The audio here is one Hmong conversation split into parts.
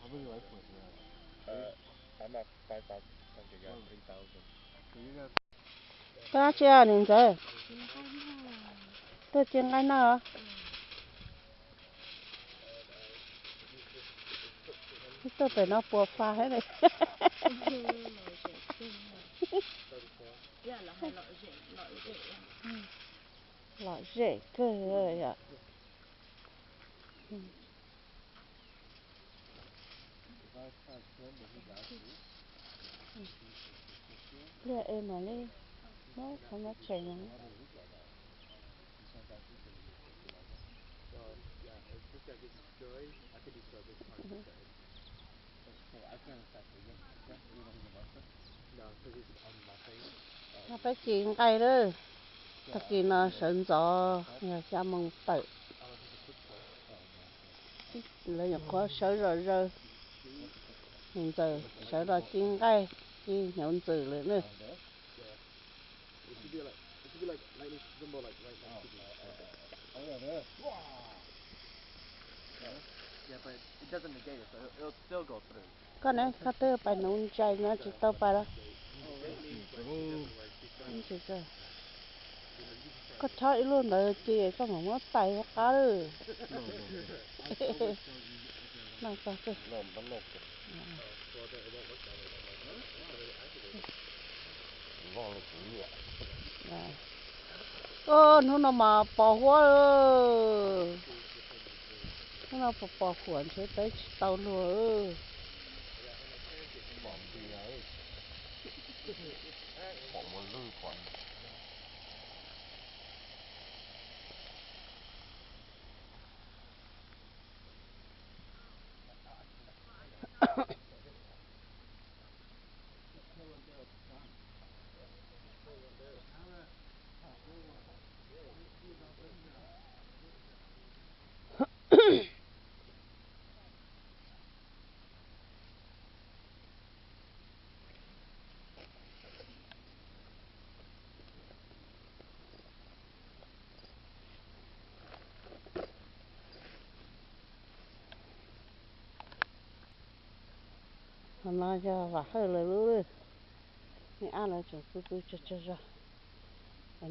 Koj dab tsi niam ntxawm? Tuaj ci nqaij noj. Tuaj pem no puas fa thiab li. Lom zem kawg yom. Pliag es mam li muab qhov no tshem no. Peb ci nqaij lawm, tag kis no sawv ntxov yog xya moo tawm. Lawv nyuam qhuav sawv zom zaws, niam ntxawm sawv los ci nqaij, ci hnyuv ntxwm lawm na. Koj ne, koj twb pais nuv ntsais no tsis tau pais los? Koj chob ib lub ntawd ces koj mam muab tais qab lawm. No txog xwb. Hnub no mas pos huab, hnub no pos pos huam ntshe peb tsis tau luag. Qhov no yog Vam Hawj lawv lub, me ab lawv tseem pw pw tsaug tsaug zog,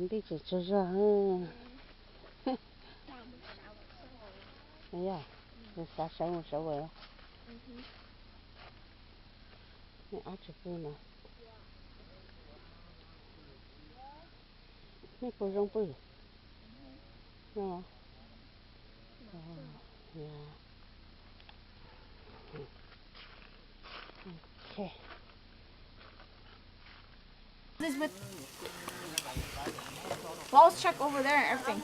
ntij tseem tsaug zog. Yog, xav sawv mus sawv ua. Me ab tseem pw no. Nej puas zoo pw? Let's check over there and everything.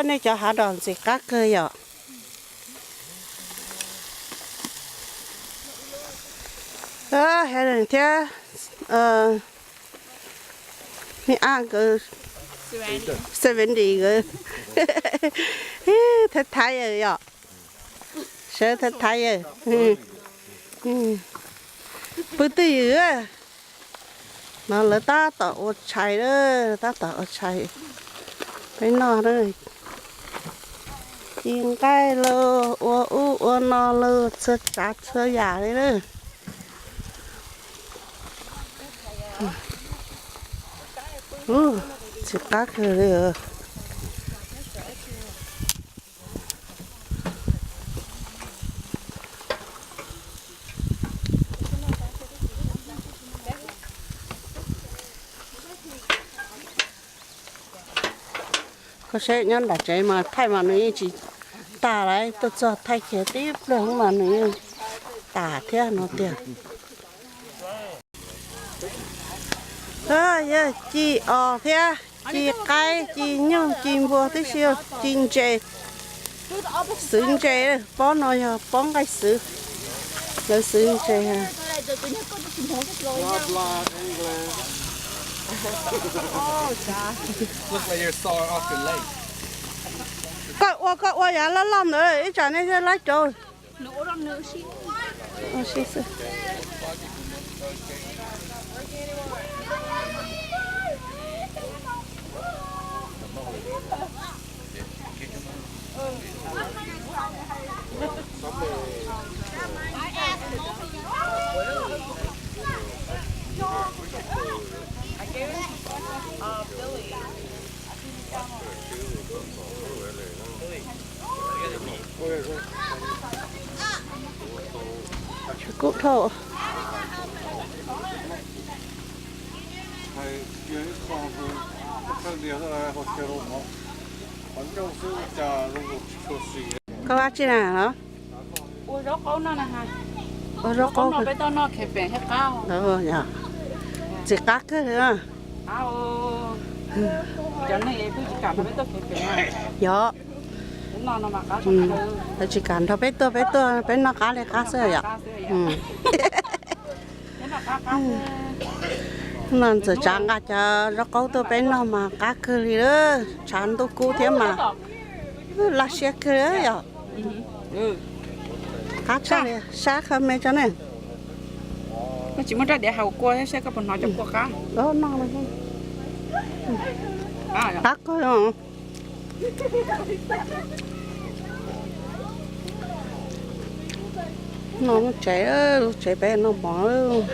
Nej cov hav dos ntxim qab kawg yom. Helen thiab me ab nkawd, Seventy nkawd, Thaib Thaib yom, sawv Thaib Thaib yom. Pw twj ywm. No lawv tab tom ua tshais lawm, tab tom ua tshais peb noj na. Ci nqaij los ua ub ua no los txhua tsav txhua yam li na. Ntxim qab kawg li. Koj saib nyob nram tsev mas thaij mas nws yeej tsis tas lauj, tuaj txog thaij kiag tib pliag mas nws yeej tas thiab no tiag. Yog ci os thiab ci qaib, ci nyuj, ci npua tib si, ci ntses, xwv ntses, pob no yog pob nqaij xwv, lawv xwv ntses. Koj ua koj ua yav loj loj ntawd ib tsam nej thiaj laib rau. Kuj dhau. Koj ua dab tsi na? Ua zaub qaub. Peb tau noj khees peem thiab qab. Txiv qab kawg li. Yog, lawv tsis kam nrog peb tuaj, peb tuaj peb noj qab li qab xwb yom. No ntxawm tsav nqa cov zaub qaub tuaj peb noj mas qab kawg li lawm, tshav ntuj kub thiab mas laj siab kawg yom. Qab tshaj li, sab qhov me tso ne. Koj tsis muaj rab diav hau kua thiab saib koj puas hnov cov kua qab. Qab kawg. No lub tsev, lub tsev peb noj mov.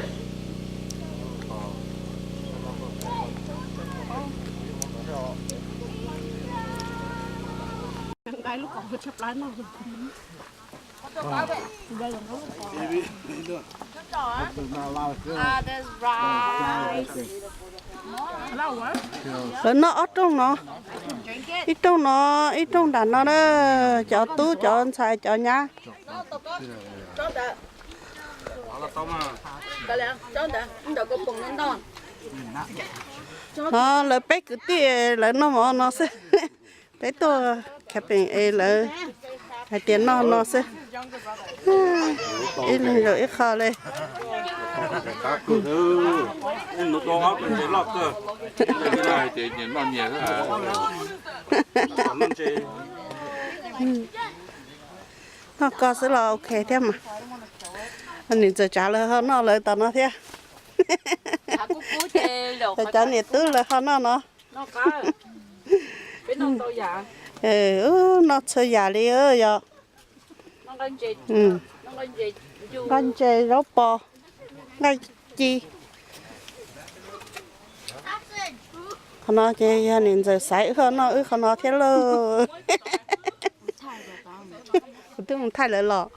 Lawv noj ob rooj no, ib rooj no, ib rooj nram no na, cov tub cov ntxhais cov nyab. No lawv peb kwv tij lawv noj mov no xwb. Peb tuaj camping es lawv hais tias noj no xwb. Ib leeg zaum ib qho li. Noj ko xwb los ok thiab mas. Niam ntxawm tsav lawv ho noj lawv tom no thiab. Cov niam tub lawv ho noj no. Noj txhua yam li yog nqaij ntses, zaub pos, nqaij ci. Qhov no ces yog niam ntxawm xaiv wb ho noj wb qhov no thiab lauj. Kuv twb mus thaij lawv los.